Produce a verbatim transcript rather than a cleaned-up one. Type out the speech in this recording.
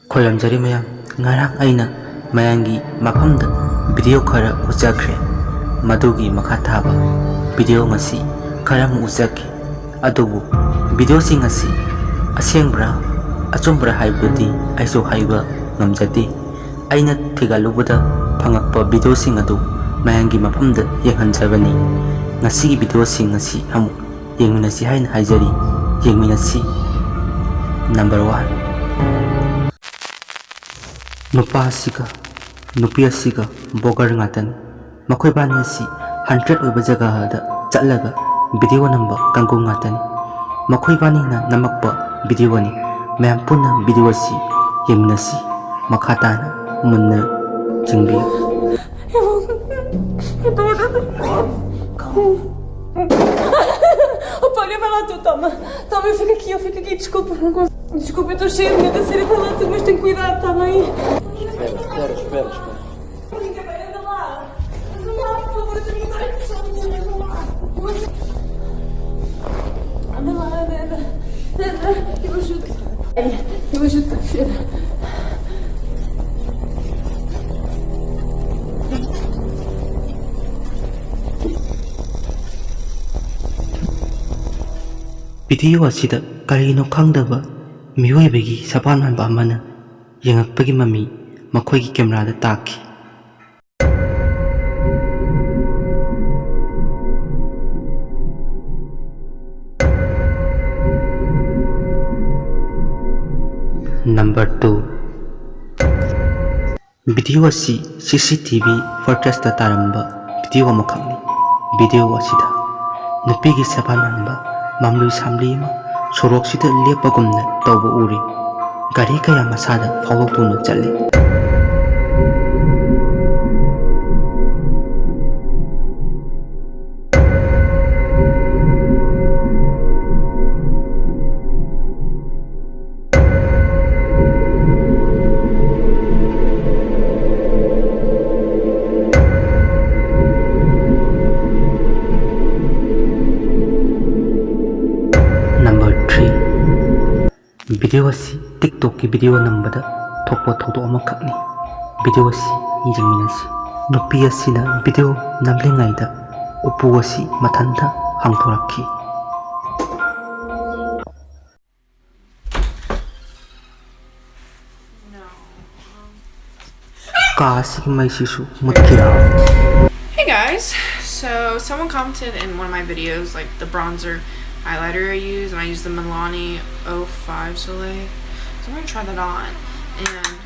ꯈꯣꯏꯔꯝꯖꯔꯤ ꯃꯌꯥꯝ, ꯉꯔꯥꯡ ꯑꯩꯅ ꯃꯌꯥꯝꯒꯤ ꯃꯐꯝꯗ video ꯈꯔ ꯎꯠꯆꯈ꯭ꯔꯦ꯫ ꯃꯗꯨꯒꯤ ꯃꯈꯥ ꯊꯥꯕ video ꯉꯁꯤ ꯈꯔ ꯑꯃ ꯎꯠꯆꯒꯦ꯫ ꯑꯗꯨꯕꯨ videoꯁꯤꯡ ꯑꯁꯤ ꯑꯁꯦꯡꯕ꯭ꯔꯥ ꯑꯆꯨꯝꯕ꯭ꯔꯥ ꯍꯥꯏꯕꯗꯨꯗꯤ ꯑꯩꯁꯨ ꯍꯥꯏꯕ ꯉꯝꯖꯗꯦ꯫ ꯑꯩꯅ ꯊꯤꯒꯠꯂꯨꯕꯗ ꯐꯪꯉꯛꯄ videoꯁꯤꯡ ꯑꯗꯨ ꯃꯌꯥꯝꯒꯤ ꯃꯐꯝꯗ ꯌꯦꯡꯍꯟꯖꯕꯅꯤ꯫ ꯉꯁꯤꯒꯤ videoꯁꯤꯡ ꯑꯁꯤ ꯑꯃꯨꯛ ꯌꯦꯡꯃꯤꯟꯅꯁꯤ ꯍꯥꯏꯅ ꯍꯥꯏꯖꯔꯤ꯫ ꯌꯦꯡꯃꯤꯟꯅꯁꯤ꯫ Number one꯫ ꯅꯨꯄꯥ ꯑꯁꯤꯒ ꯅꯨꯄꯤ ꯑꯁꯤꯒ ꯕꯣꯒꯔ ꯉꯥꯛꯇꯅꯤ꯫ ꯃꯈꯣꯏꯕꯥꯅꯤ ꯑꯁꯤ ꯍꯟꯇ꯭ꯔꯦꯠ ꯑꯣꯏꯕ ꯖꯒꯥꯗ ꯆꯠꯂꯒ video ꯅꯝꯕ ꯀꯥꯡꯕꯨ ꯉꯥꯛꯇꯅꯤ꯫ ꯃꯈꯣꯏꯕꯥꯅꯤꯅ ꯅꯝꯃꯛꯄ videoꯅꯤ꯫ ꯃꯌꯥꯝ ꯄꯨꯟꯅ video ꯑꯁꯤ ꯌꯦꯡꯃꯤꯟꯅꯁꯤ꯫ ꯃꯈꯥ ꯇꯥꯅ ꯃꯨꯟꯅ ꯌꯦꯡꯕꯤꯌꯨ꯫ Pode levar lá tu, toma. Toma, eu fico aqui, eu fico aqui, desculpa, não consigo. Desculpa, eu estou cheia de medo a sério, vai lá tu, mas tem cuidado, está bem? Espera, espera, espera, espera. Anda lá, anda lá, por favor, eu tenho que dar atenção à minha mãe, anda lá. Anda lá, anda, anda. Anda, eu ajudo. Eu ajudo, espera. Video ꯑꯁꯤꯗ ꯀꯔꯤꯅꯣ ꯈꯪꯗꯕ ꯃꯤꯑꯣꯏꯕꯒꯤ ꯁꯕꯥꯟ ꯃꯥꯟꯕ ꯑꯃꯅ ꯌꯦꯡꯉꯛꯄꯒꯤ ꯃꯃꯤ ꯃꯈꯣꯏꯒꯤ cameraꯗ ꯇꯥꯈꯤ꯫ Number two꯫ Video ꯑꯁꯤ C C T V footageꯇ ꯇꯥꯔꯝꯕ video ꯑꯃꯈꯛꯅꯤ꯫ Video ꯑꯁꯤꯗ ꯅꯨꯄꯤꯒꯤ ꯁꯕꯥꯟ ꯃꯥꯟꯕ ꯃꯝꯂꯤ ꯁꯥꯝꯂꯤ ꯑꯃ ꯁꯣꯔꯣꯛꯁꯤꯗ ꯂꯦꯞꯄꯒꯨꯝꯅ ꯇꯧꯕ ꯎꯔꯤ꯫ ꯒꯥꯔꯤ ꯀꯌꯥ ꯃꯁꯥꯗ ꯐꯥꯎꯗꯣꯛꯇꯨꯅ ꯆꯠꯂꯤ꯫ Number three꯫ Video ꯑꯁꯤ TikTokꯀꯤ video ꯅꯝꯕꯗ ꯊꯣꯛꯄ ꯊꯧꯗꯣꯛ ꯑꯃꯈꯛꯅꯤ꯫ ꯚꯤꯗꯤꯑꯣ ꯑꯁꯤ ꯌꯦꯡꯃꯤꯟꯅꯁꯤ꯫ ꯅꯨꯄꯤ ꯑꯁꯤꯅ ꯚꯤꯗꯤꯑꯣ ꯅꯝꯂꯤꯉꯩꯗ ꯎꯄꯨ ꯑꯁꯤ ꯃꯊꯟꯇ ꯍꯥꯡꯗꯣꯔꯛꯈꯤ꯫ ꯀꯥ ꯑꯁꯤꯒꯤ ꯃꯩꯁꯤꯁꯨ ꯃꯨꯠꯈꯤꯔꯝꯃꯤ꯫ Hey guys, so someone commented in one of my videos, like, the bronzer highlighter I use, and I use the Milani oh five Soleil. So I'm gonna try that on, and